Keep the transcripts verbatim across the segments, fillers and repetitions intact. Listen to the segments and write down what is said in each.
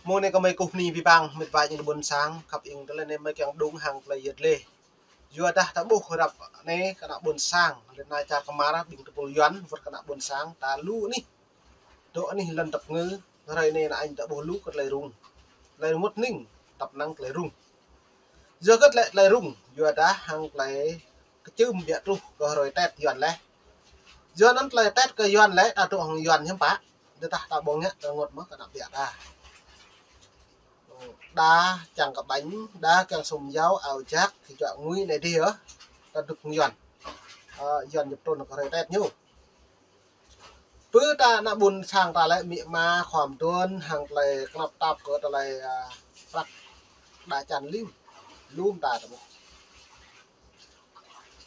Mông anei kơ mei kuh ni bi bang, mĭt wa jing ƀuôn sang, khăp ing tơlơi anei mei kiăng đung hăng tơlơi yăl dliê. Yua dah ta ƀuh răp anei kơ ană ƀuôn sang, leh anăn čar kmar, ƀing tơpul Yuăn, wăt kơ ană ƀuôn sang, ta lu anih. Dôk anih lăn tăp ngư, hrơi anei ană añ ta ƀuh lu kơ tơlơi rŭng. Tơlơi rŭng wăt ning, tăp năng tơlơi rŭng. Yua kơ tơlơi, tơlơi rŭng, yua dah hăng tơlơi kčưm biă truh kơ hrơi Tết Yuăn leh. Yua anăn tơlơi Tết kơ Yuăn leh, ta dôk hŏng Yuăn hiam pă. Dah ta ƀuh ngă ta ngŏt mơh kơ ană biă ta. Đa čang kơ ƀañ, đa kiăng sum yao, ao jak, ti čuă ngui anei dih yơh. Ta dôk hŏng Yuăn. Ơ, Yuăn ñu ptrŭn kơ hrơi Tết ñu. Pơ ta ană ƀuôn sang ta lĕ mĭ ma khua mduôn hăng tơlơi knap tap kơ tơlơi, ơ, prăk đa čan lim. Lum ta tơmŭ.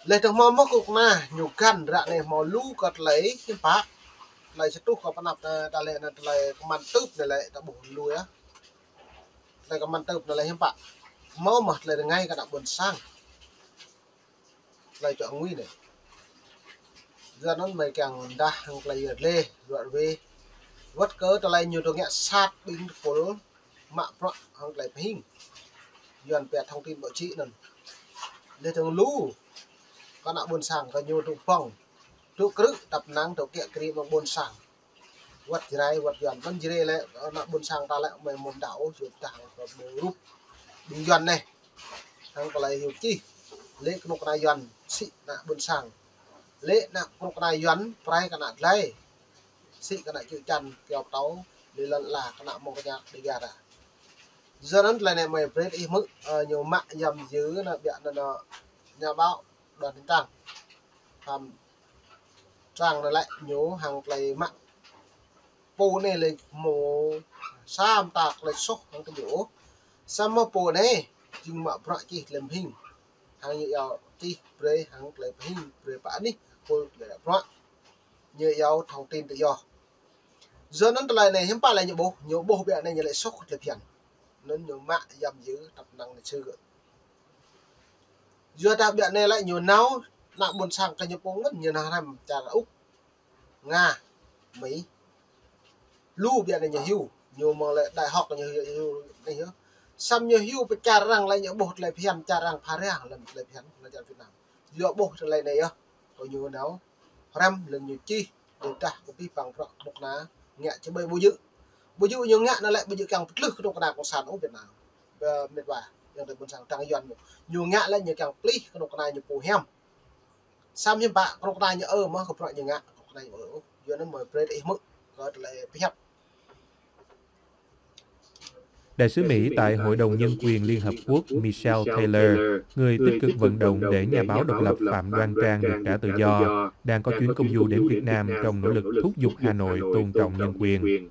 Leh dơ̆ng mâo mơh kŭk na, ñu găn ră anei mâo lu kơ tơlơi hiam pă. Tơlơi sa truh kơ pnăp, ơ, ta lĕ anăn tơlơi kman tưp anei lĕ ta ƀuh lu yơh. Tơlơi kman tưp anei lĕ hiam pă. Mâo mơh tơlơi rơngai kơ ană ƀuôn sang. Tơlơi čuă ngui anei. Yua anăn mei kiăng mdah hăng tơlơi yăl dliê, luar wê. Wăt kơ tơlơi ñu dôk ngă sat ƀing tơpul mă bruă hăng tơlơi pơhing. Yuăn pia thông tin báo chí anăn. Leh dơ̆ng lu kơ ană ƀuôn sang kơ ñu dôk ƀơ̆ng, dôk krư̆ tăp năng dôk kiă kriê mơ̆ng ƀuôn sang. Wăt Jrai, wăt Yuăn. Anăn Jrai lĕ, ană ƀuôn sang ta lĕ, mei mŭn đăo, yua dah hăng kơ ƀuh rup ƀing Yuăn anei. Hăng tơlơi hiu čih. Lĕ knŭk kna Yuăn, sĭ ană ƀuôn sang. Lĕ ană knŭk kna Yuăn, prai kơ ană dlai. Sĭ kơ ană čư̆ čan, kyâo ptâo, lĕ lăn ala kơ ană mơ̆ng kơ ña Dega ta. Yua anăn tơlơi anei mei brei ih hmư̆, ơ, ñu mă yăm yư, ană biă anăn, ơ, nhà báo Đoàn Đình Trang. Hăm Trang anăn lĕ ñu hăng tơlơi mă pô anei lĕ mâo sa mta tơlơi soh hăng kơ ñu. Samơ̆ pô anei jing mă bruă čih tơlơi pơhing. Hăng ñu iâu čih brei hăng tơlơi pơhing brei pă anih pô tơlơi bruă. Ñu iâu thông tin tự do. Yua anăn tơlơi anei hiam pă lĕ ñu ƀuh, ñu ƀuh biă anei ñu lĕ soh tơlơi bhiăn. Anăn ñu mă yăm yư tăp năng anei sư. Yua dah biă anei lĕ ñu nao, ană ƀuôn sang kơ ñu pô ngăn ñu nao hrăm čar Uk, Nga, Mỹ. Lu biă anei ñu hiu, ñu mơ̆ng lĕ đại học ñu hiu, hiu, anei hiu. Săm ñu hiu pơ čar arăng lĕ ñu ƀuh tơlơi bhiăn čar arăng pha riang lăm tơlơi bhiăn lăm čar Việt Nam. Yua ƀuh tơlơi anei yơh, kơ ñu nao hrăm lăm ñu čih, ƀiădah kơ bi păng bruă knŭk kna ngă či ƀai ƀu djơ̆. Ƀu djơ̆ ñu ngă anăn lĕ ƀu djơ̆ kiăng pơtlưh knŭk kna cộng sản ôh Việt Nam. Ơ, mĭt wa, yang tơ ƀuôn sang tăng Yuăn ñu. Ñu ngă lĕ ñu kiăng plih knŭk kna ñu pô hiam. Săm hiam pă knŭk kna ñu ơ mơh kơ bruă ñu ngă, knŭk kna ñu ơ ôh. Yua anăn mei brei ih hmư̆ kơ tơlơi pơhiăp. Đại sứ Mỹ tại Hội đồng Nhân quyền Liên Hợp Quốc Michelle Taylor, người tích cực vận động để nhà báo độc lập Phạm Đoan Trang được trả tự do, đang có chuyến công du đến Việt Nam trong nỗ lực thúc giục Hà Nội tôn trọng nhân quyền.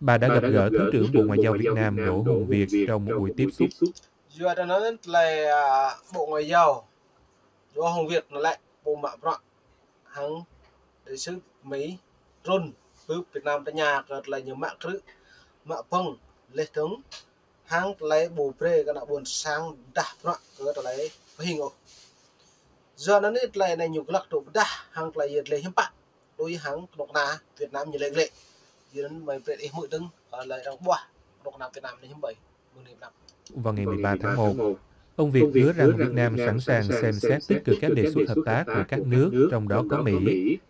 Bà đã gặp gỡ Thứ trưởng Bộ Ngoại giao Việt Nam Đỗ Hùng Việt trong một buổi tiếp xúc. Yua anăn tơlơi, ơ, Bộ Ngoại giao Đỗ Hùng Việt anăn lĕ pô mă bruă hăng đại sứ Mỹ trŭn pơ Việt Nam tơña kơ tơlơi ñu mă krư̆, mă pơ̆ng, leh dơ̆ng hăng tơlơi ƀu brei kơ ană ƀuôn sang mdah bruă kơ tơlơi pơhing ôh. Yua anăn tơlơi anei ñu glăk tŭ pơdah hăng tơlơi yăl dliê hiam pă. Tui hăng knŭk kna Việt Nam ñu lĕ glĕ. Yua anăn mei brei ih hmư̆ dơ̆ng, ơ, tơlơi arăng ƀuah knŭk kna Việt Nam anei hiam ƀai. Vào ngày mười ba tháng một, ông Việt hứa rằng Việt Nam sẵn sàng xem xét tích cực các đề xuất hợp tác của các nước, trong đó có Mỹ,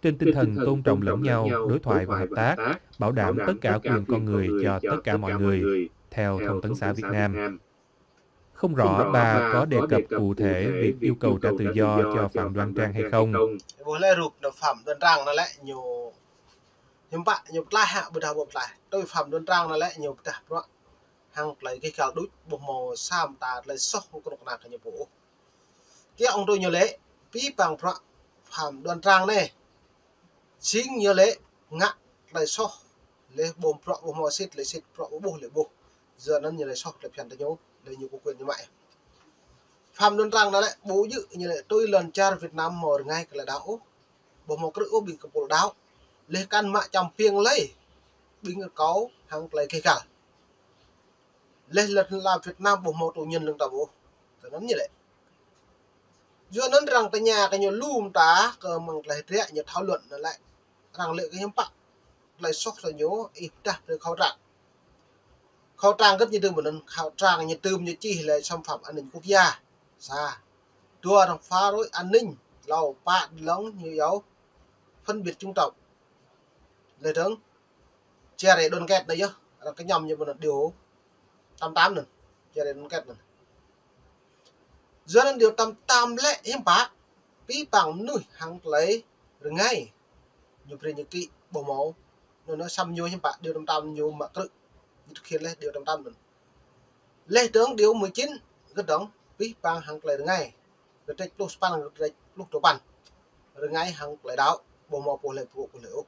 trên tinh thần tôn trọng lẫn nhau, đối thoại và hợp tác, bảo đảm tất cả quyền con người cho tất cả mọi người, theo thông tấn xã Việt Nam. Không rõ bà có đề cập cụ thể việc yêu cầu trả tự do cho Phạm Đoan Trang hay không. Ƀuh leh rup anăn Phạm Đoan Trang anăn lĕ ñu hiam pă ñu ptlaih hă, ƀiădah ƀu ptlaih. Tui Phạm Đoan Trang anăn lĕ ñu pơdah bruă hăng tơlơi gêh găl đuč, ƀuh mâo sa mta tơlơi soh knŭk kna kơ ñu pô ôh. Kiăng tui ñu lĕ, bi păng bruă Phạm Đoan Trang anei. Jing ñu lĕ ngă tơlơi soh, leh ƀuh bruă ƀuh mâo sĭt, leh sĭt bruă ƀuh leh ƀuh. Yua anăn ñu lĕ soh tơlơi bhiăn tơ ñu, leh ñu kơ quyền ñu mă. Phạm Đoan Trang anăn lĕ ƀu djơ̆ ñu lĕ tui lăn čar Việt Nam mâo rơngai kơ tơlơi đăo ôh. Ƀuh mâo krư̆ ôh ƀing kơ pô đăo. Leh kăn mă čăm piêng lei ƀing kơ kâo hăng tơlơi gêh găl. Leh lăn ala Việt Nam ƀuh mâo tŭ ñăn lưng tăm ôh. Tơ anăn ñu lĕ. Yua anăn arăng tơña kơ ñu lu mta kơ mơ̆ng tơlơi hdră ñu thảo luận anăn lĕ. Arăng lĕ kơ hiam pă. Tơlơi soh tơ ñu ih pơdah brei khâu trăn. Khẩu trang gĭt ñu dưm mơ̆n, khẩu trang ñu dưm ñu čih lĕ xâm phạm an ninh quốc gia. Sa. Dua, arăng phá rối an ninh. Tlâo, pă, dlông ñu yâo phân biệt chủng tộc. Leh dơ̆ng, chia rẽ đoàn kết anei yơh, arăng kñăm ñu mơ̆n điều tám tám anăn, chia rẽ đoàn kết anăn. Yua anăn điều tám tám lĕ hiưm pă, bi păng mnuih hăng klei rơngai. Ñu brei ñu kĭ ƀuh mâo. Anăn săm ñu hiưm pă điều tám tám ñu mă krư̆. Ñu thực hiện leh điều tám tám anăn. Leh dơ̆ng điều mười chín, gĭt dơ̆ng, bi păng hăng klei rơngai. Kdrêč pluh sa păn, kdrêč pluh dua păn. Rơngai hăng klei đăo, ƀuh mâo pô lĕ pô, pô lĕ ôh.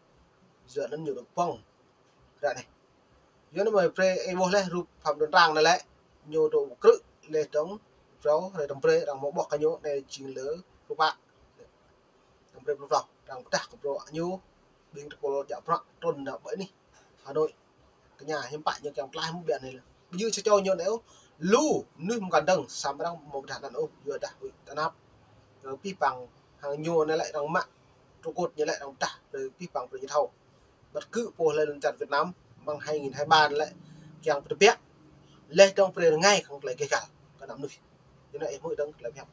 Yua anăn ñu dôk pŏng. Ră anei. Yua anăn mơ̆ brei ih ƀuh leh rup Phạm Tuấn Trang anei lĕ, ñu dôk krư̆ leh dơ̆ng, brei, rei tăm brei, arăng mâo ƀuh kơ ñu anei jing lơ rup pă. Tăm brei pluh pluh, arăng pơdah kơ bruă ñu, ƀing tơpul djă bruă trŭn nao ƀơi anih Hà Nội. Kơ ñu hiưm pă ñu kiăng tlaih mơ̆ ƀiă anei lĕ. Ƀu djơ̆ sa čô ñu anei ôh, lu mnuih mkăn dơ̆ng, săm arăng mâo pơdah anăn ôh, yua dah huĭ tơnap. Kơ bi păng hăng ñu anei lĕ arăng mă, tru kôt ñu lĕ arăng pơdah, brei bi păng brei ñu thâo. Băt kơ pô leh lăn čar Việt Nam, mơ̆ng hai nghìn hai ba anei lĕ, kiăng pơtơbiă. Leh dơ̆ng brei rơngai hăng klei keh găl kơ ană mnuih. Yua anei ih hmư̆ dơ̆ng klei pơhiăp.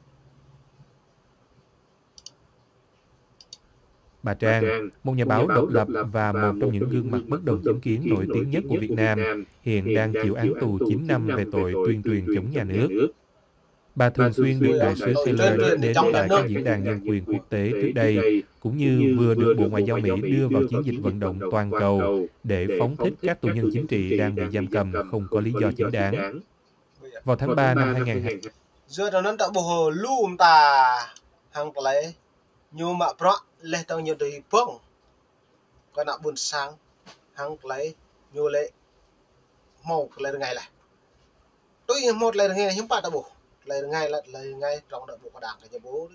Bà Trang, một nhà báo độc lập và một trong những gương mặt bất đồng chính kiến nổi tiếng nhất của Việt Nam, hiện đang chịu án tù chín năm về tội tuyên truyền chống nhà nước. Bà thường xuyên được đại sứ Taylor nhắc đến tại các diễn đàn nhân quyền quốc tế trước đây, cũng như vừa được Bộ Ngoại giao Mỹ đưa vào chiến dịch vận động toàn cầu để phóng thích các tù nhân chính trị đang bị giam cầm không có lý do chính đáng. Vào tháng ba năm hai nghìn hai, Yua anăn ta ƀuh lu mta hăng klei ñu mă bruă leh dơ̆ng ñu dưi pŏng kơ ană ƀuôn sang hăng klei ñu lĕ mâo klei rơngai leh. Tui ñu mâo klei rơngai hiưm pă ta ƀuh. Klei rơngai lĕ, klei rơngai trong ană ƀuôn kơ đang kơ ñu ƀuh.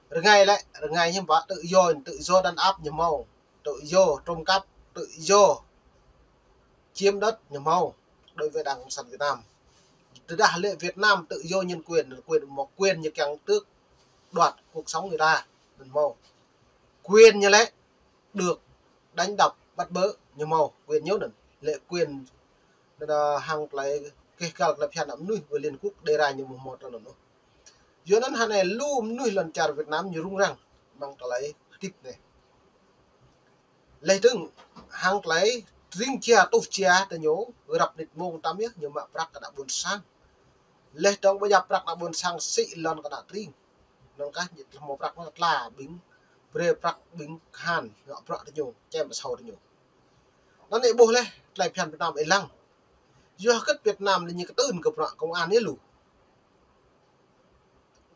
Rơngai lĕ, rơngai hiưm pă tự do, tự do đàn áp ñu mâo, tự do trộm cắp, tự do chiếm đất ñu mâo đối với Đảng Cộng sản Việt Nam. Tơdah lĕ Việt Nam tự do nhân quyền, quyền mâo quyền ñu kiăng tước đoạt cuộc sống người ta, anăn mâo. Quyền ñu lĕ được đánh đập, bắt bớ, ñu mâo, quyền ñu anăn. Lĕ quyền, anăn hăng klei keh găl klei bhiăn ană mnuih Liên Quốc đề ra ñu mâo mâo tơ anăn ôh. Yua anăn hơnei lu mnuih lăn čar Việt Nam ñu rŭng răng mơ̆ng klei hdĭp anei. Leh dơ̆ng hăng klei tring jia tuh jia tơ ñu grăp nĭt mông tăm yơh ñu mă prăk kơ ană ƀuôn sang. Leh dơ̆ng ƀu djăp prăk ană ƀuôn sang sĭ lăn kơ ană tring. Năng kah ñu tla mâo prăk anăn tla ƀing brei prăk ƀing kahan ngă bruă tơ ñu, čem asâo tơ ñu. Anăn ih ƀuh leh klei bhiăn Việt Nam ih lăng. Yua hgĕt Việt Nam lĕ ñu ktưn kơ bruă công an ih lu.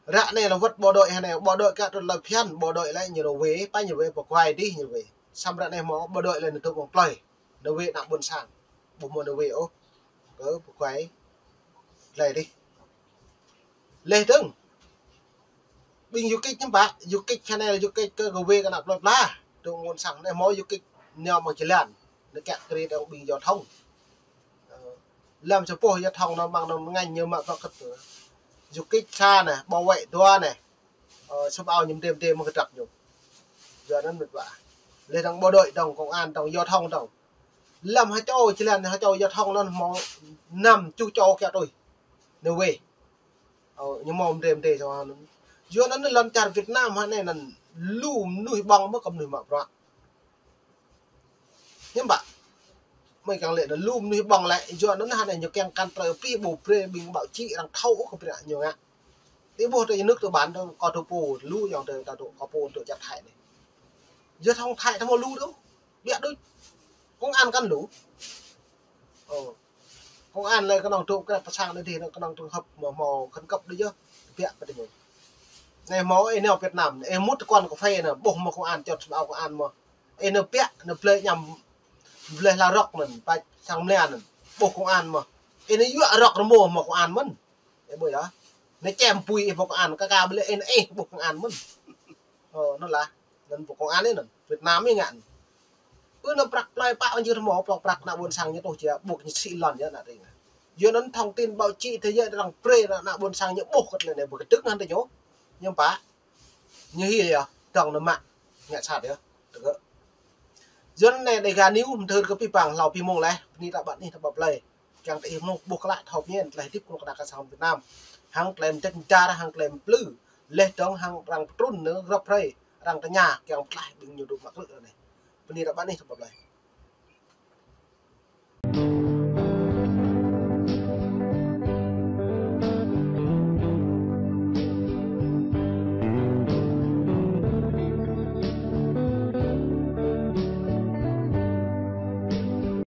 Ră anei lĕ wăt bộ đội hơnei, bộ đội kơ tơ lĕ phiăn, bộ đội lĕ ñu rơ wê, pă ñu wê, pơ kuai dih ñu wê. Săm ră anei mâo bộ đội lĕ ñu tŭ ƀơ̆ng plơi. Ñu wê ană ƀuôn sang. Ƀuh mâo ñu wê ôh. Kơ pơ kuai. Lĕ dih. Leh dơ̆ng. Ƀing du kích ñu pă, du kích hơnei, du kích kơ, kơ wê kơ ană plơi pla. Tŭ ƀơ̆ng sang, anei mâo du kích ñu mâo jơlan. Ñu kiă kriê dơ̆ng ƀing giao thông. Ơ, lăm sa pô giao thông anăn mơ̆ng anăn ngăn ñu mă bruă kơ tơ. Du kích sa anei, bảo vệ dua anei. Ơ, sum ao ñu mdê mdê mơ̆ng kdrăp ñu. Yua anăn mĭt wa. Leh dơ̆ng bộ đội dơ̆ng, công an dơ̆ng, giao thông dơ̆ng. Lăm ha čô, jơlan ha čô giao thông anăn mâo năm čuh čô kiă tui. Ñu wê. Ơ, ñu mâo mdê mdê sa anăn. Yua anăn lăn čar Việt Nam hơnei anăn lu mnuih ƀơ̆ng mơ̆ kơ mnuih mă bruă. Hiưm pă. Mơi kăng lĕ anăn lu mnuih ƀơ̆ng lĕ, yua anăn hơnei ñu kiăng kăn trơ pih ƀu brei ƀing báo chí arăng thâo ôh kơ bruă ñu ngă. Ti ƀuh tơ ñu nước tơ bản tơ kơ tơ pô, lu yŏng tơ, tơ, tơ kơ pô tơ čar Thái anei. Yua thông Thái tơ mâo lu dơ̆ng. Biă đuč. Công an kăn lu. Ơ. Công an lĕ knŏng tŭ kơ pơ sang anei dih, knŏng trường hợp mâo, mâo khẩn cấp dih yơh. Biă pơ tơ ñu. Anei mâo ih nao Việt Nam, ih mŭt tơ quán cà phê anei, ƀuh mâo công an, čŏt sum ao công an mâo. Ih nao biă, nao blei ñăm, blei hla rŏk anăn, pă sang mlia anăn. Ƀuh công an mâo. Ih nao yuă rŏk rơmô mâo công an mơ̆n. Ih ƀuh yơh. Nao čem pui ih mâo công an, ka ka blei ih nao ih ƀuh công an mơ̆n. Ơ, anăn lah. Anăn ƀuh công an ih anăn. Việt Nam ih ngă anăn. Ơ, anăn prăk plei pă anăn jih mâo, prăk, prăk ană ƀuôn sang ñu tuh jia, ƀuh ñu sĭ lăn yơh anăn ring. Yua anăn thông tin báo chí thế giới arăng brei ană ƀuôn sang ñu ƀuh kơ tlei anei ƀuh kdơ̆ng hăn tơ ñu. Ñu pă. Ñu hia yơh, dơ̆ng nao mă. Ngă sat yơh. Tơ gơ̆. Yua anăn anei Dega News mthưr kơ pih păng hlâo pih mông leh, bơni ta ƀă anih ta ƀă plei. Kiăng tơ ih mnŭ ƀuh klă thâo mĭn, tlei hdĭp knŭk kna kơ sang Việt Nam. Hăng tlei mdĭt mdar, hăng tlei mplư. Leh dŏng hăng arăng ptrŭn nơ grăp hrei, arăng tơña, kiăng ptlaih ƀing ñu dôk mă krư̆ anei. Bơni ră ƀăn ih tơ ƀă blei.